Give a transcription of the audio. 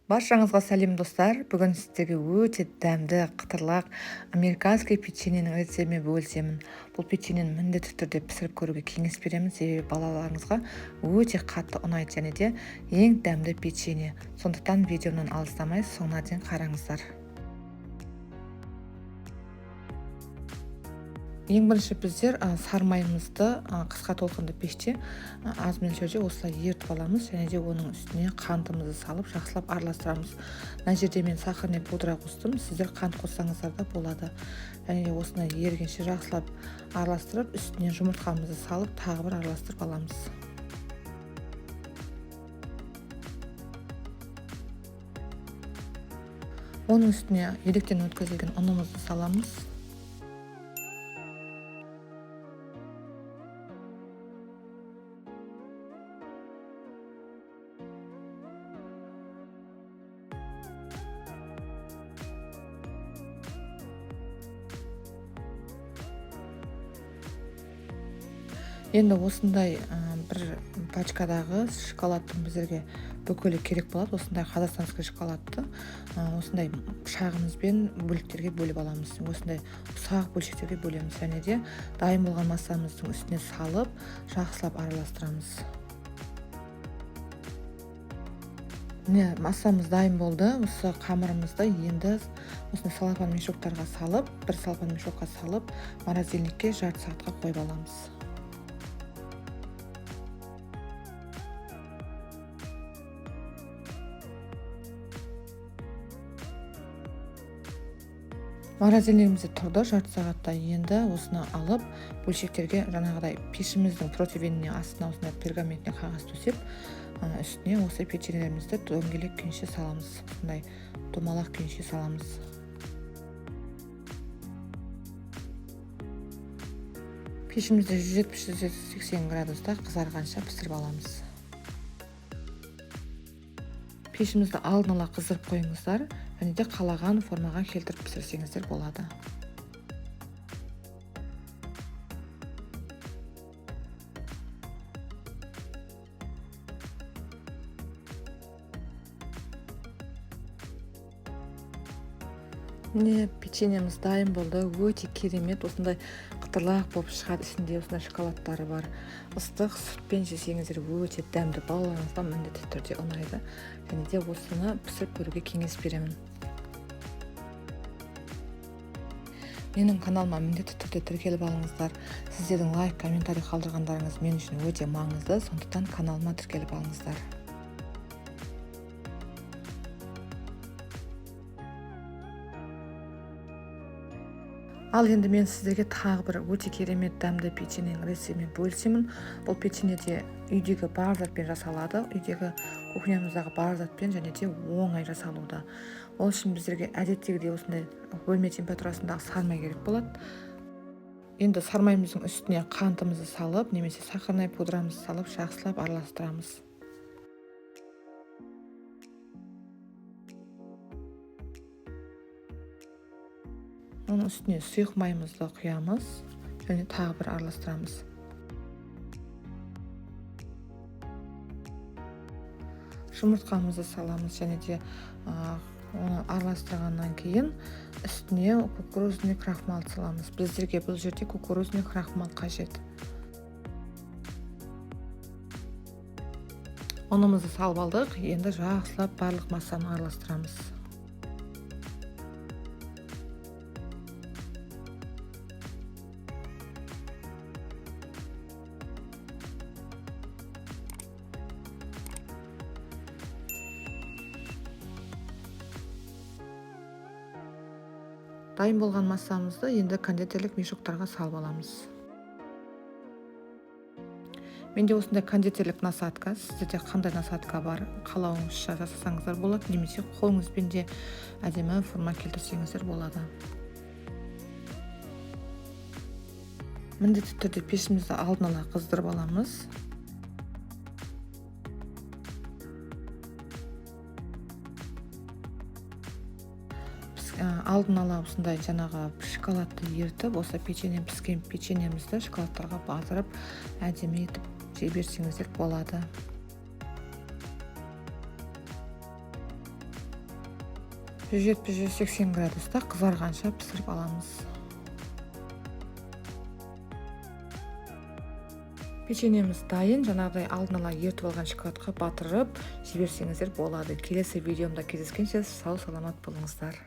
Баршаңызға сәлем, достар! Бүгін сіздерге өте дәмді қытырлақ американский печеньенің рецептімен бөлісемін. Бұл печеньені міндетті түрде пісіріп көруге кеңес беремін, себебі балаларыңызға өте қатты ұнайды және де ең дәмді печенье. Сондықтан видеомнан алыстамай соңына дейін қараңыздар. Ең бірінші біздер сармайымызды қысқа толқынды пеште аз мөлшерде осылай ерітіп аламыз және де оның үстіне қантымызды салып жақсылап араластырамыз. Мына жерде мен сахарный пудра қостым, сіздер қант қоссаңыздар да болады. Және де осыны ерігенше жақсылап араластырып, үстіне жұмыртқамызды салып тағы бір араластырып аламыз. Оның үстіне електен өткізілген ұнымызды саламыз. Енді осындай бір пачкадағы шоколадтың біздерге бүкілі керек болады. Осындай қазақстанский шоколадты осындай пышағымызбен бөліктерге бөліп аламыз. Осындай ұсақ бөлшектерге бөлеміз және де дайын болған массамыздың үстіне салып жақсылап араластырамыз. Міне, массамыз дайын болды. Осы қамырымызды енді осындай целлофан мешоктарға салып, бір целлофан мешокқа салып, морозильникке жарты сағатқа қойып аламыз. Морозильнигімізде тұрды жарты сағатта. Енді осыны алып бөлшектерге жаңағыдай пешіміздің противеніне астына осындай пергаментіне қағаз төсеп, үстіне осы печеньелерімізді дөңгелек күйінше саламыз, осындай домалақ күйінше саламыз. Пешімізді 170-180 градуста қызарғанша пісіріп аламыз. Пешімізді алдын ала қыздырып қойыңыздар және де қалаған формаға келтіріп пісірсеңіздер болады. Міне, печеньеміз дайын болды. Өте керемет, осындай қытырлақ болып шығады, ішінде осындай шоколадтары бар. Ыстық сүтпен жесеңіздер өте дәмді, балаларыңызға міндетті түрде ұнайды. Және де осыны пісіріп көруге кеңес беремін. Менің каналыма міндетті түрде тіркеліп алыңыздар. Сіздердің лайк, комментарий қалдырғандарыңыз мен үшін өте маңызды, сондықтан каналыма тіркеліп алыңыздар. Ал енді мен сіздерге тағы бір өте керемет дәмді печеньенің рецептімен бөлісемін. Бұл печенье де үйдегі бар затпен жасалады, үйдегі кухнямыздағы бар затпен және де оңай жасалуда. Ол үшін біздерге әдеттегідей осындай бөлме температурасындағы сармай керек болады. Енді сармайымыздың үстіне қантымызды салып, немесе сахарный пудрамызды салып жақсылап араластырамыз. Оның үстіне сұйық майымызды құямыз және тағы бір араластырамыз. Жұмыртқамызды саламыз және де оны араластырғаннан кейін үстіне кукурузный крахмал саламыз. Біздерге бұл жерде кукурузный крахмал қажет. Ұнымызды салып алдық. Енді жақсылап барлық массаны араластырамыз. Дайын болған массамызды енді кондитерлік мешоктарға салып аламыз. Менде осындай кондитерлік насадка, сіздерде қандай насадка бар, қалауыңызша жасасаңыздар болады, немесе қолыңызбен де әдемі форма келтірсеңіздер болады. Міндетті түрде пешімізді алдын ала қыздырып аламыз. Алдын ала осындай жаңағы шоколадты ерітіп, осы печенье, піскен печеньемізді шоколадтарға батырып, әдемі етіп жей берсеңіздер болады. 170-180 градуста қызарғанша пісіріп аламыз. Печеньеміз дайын. Жаңағыдай алдын ала ерітіп алған шоколадқа батырып жіберсеңіздер болады. Келесі видеомда кездескенше сау саламат болыңыздар.